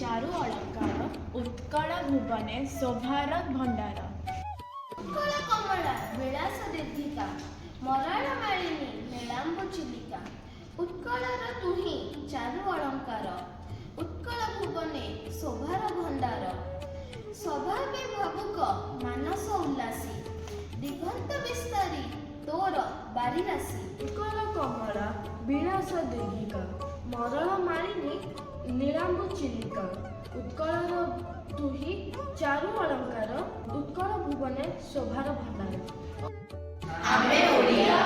ଚାରୁ ଅଳଙ୍କାର, ଉତ୍କଳ ଭୁବନେ ଶୋଭାର ଭଣ୍ଡାର। ଉତ୍କଳ କମଳା ବିଳାସ ଦୀର୍ଘିକା, ମରାଳ ମାଳିନୀ ନୀଳାମ୍ବୁ ଚିଲିକା। ଉତ୍କଳର ତୁହି ଚାରୁ ଅଳଙ୍କାର, ଉତ୍କଳ ଭୁବନେ ଶୋଭାର ଭଣ୍ଡାର। ସ୍ୱଭାବେ ଭାବୁକ ମାନସ ଉଲ୍ଲାସୀ, ଦିଗନ୍ତ ବିସ୍ତାରୀ ତୋର ବାରିରାଶି। ଉତ୍କଳ କମଳା ବିଳାସ ଦୀର୍ଘିକା, ମରଳ ମାଳିନୀ ନୀଳାମ୍ବୁ ଚିଲିକା। ଉତ୍କଳର ତୁହି ଚାରୁ ଅଳଙ୍କାର, ଉତ୍କଳ ଭୁବନେ ଶୋଭାର ଭଣ୍ଡାର। ଆମେ ଓଡ଼ିଆ।